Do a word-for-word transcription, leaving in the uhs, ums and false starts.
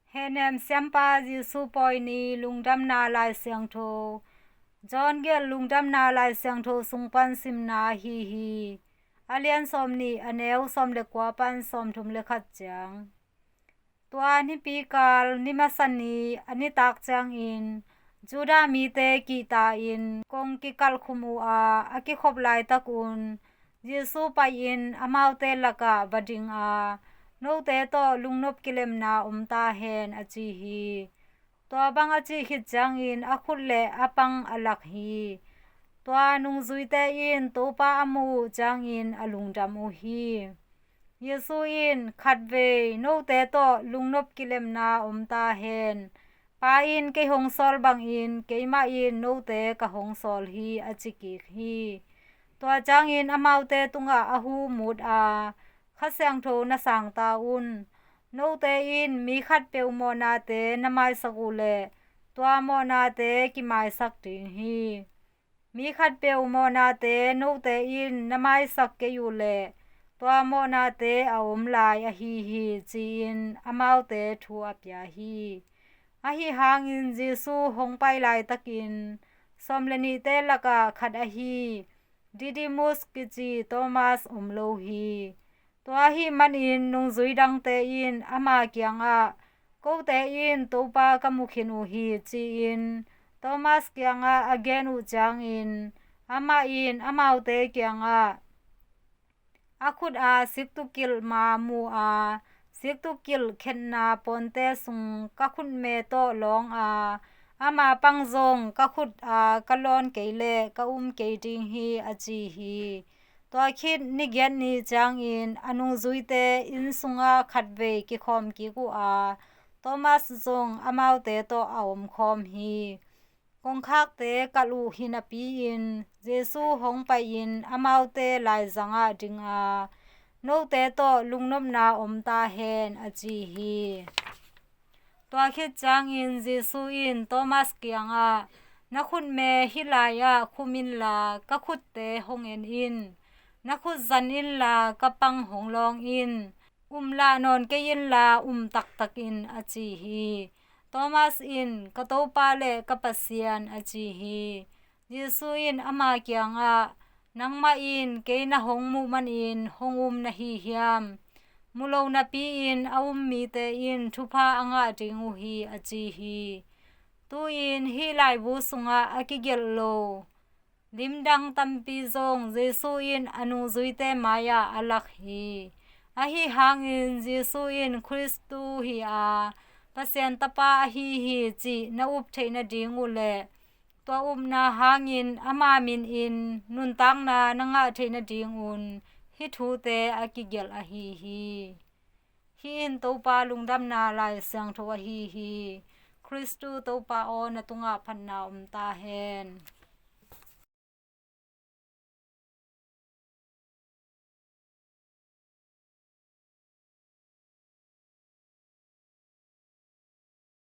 Hehnem Siampa Jesu Pawi Ni. Lungdamna Lai Siangtho. John gelh Lungdamna Lai Siangtho sung pan simna ahi hi. A lian sawmnih, a neu sawm le kua pan sawmthum le khat ciang. Tua nipikal ni masa ni a nitak ciangin Judah mite kihta-in kong kikalhkhum uh a, a kikhop laitakun Jesu pai-in amaute lakah va ding a, "Note tawh lungnop kilemna om ta hen," a ci hi. Tua bang a cih khit ciangin a khut le a pang a lak hi. Tua nungzuite in Topa a muh uh ciangin a lungdam uh hi. Jesu in, "Khatvei note tawh lungnop kilemna om ta hen. Pa in kei hong sawl bangin keimah in note ka hong sawl hi," a ci kik hi. Tua ciangin amaute tungah a hu mut a, "Kha Siangtho na sang ta un. Note in mi khatpeuh mawhnate na maisak uh leh tua mawhnate kimaisak ding hi. Mi khatpeuh mawhnate note in na maisak kei uh leh tua mawhnate a om lai ahi hi," ci-in amaute thu a pia hi. Ahi hangin Jesu hong pai laitakin sawm le nihte lakah khat ahi Didymus kici Thomas om lo hi. Tua ahih manin nungzui dangte in ama kiangah, "Kote in Topa ka mu khin uh hi," ci-in Thomas kiangah a gen uh ciangin amah in amaute kiangah, "A khut a siktukilh ma mu a, siktukilh khetna pawnte sung ka khutme tawh lawng a, ama pang zong ka khut a ka lawn kei leh ka um kei ding hi," a ci hi. Tua khit ni giat ni ciangin a nungzuite inn sungah khatvei kikhawm kik uh a, Thomas zong amaute tawh a omkhawm hi. Kongkhakte kalh uh hi napi-in Jesu hong pai-in amaute laizangah ding a, "Note tawh lungnopna om ta hen," a ci hi. Tua khit ciangin Jesu in Thomas kiangah, "Na khutme hih lai-ah khum inla ka khutte hong en in. Na khut zan inla ka pang hong lawng in. Um lah nawn kei inla um taktak in," a ci hi. Thomas in, "Ka Topa le ka Pasian," a ci hi. Jesu in ama kiangah, "Nangmah in kei na hong muh manin hong um na hi hiam? Mu lo napi-in a um mite in thupha a ngah ding uh hi," a ci hi. Tu-in hih laibu sungah a kigelh lo limdang tampi zong Jesu in a nungzuite mai-ah a lak hi. Ahi hangin Jesu in Khristu hi a, Pasian Tapa ahi hi cih na up theih nading uh leh tua upna hangin ama minin nuntakna na ngah theih nadingun hih thute a kigelh ahi hi. Hih in Topa Lungdamna Lai Siangtho ahi hi. Khristu Topa aw, na tungah phatna om ta hen.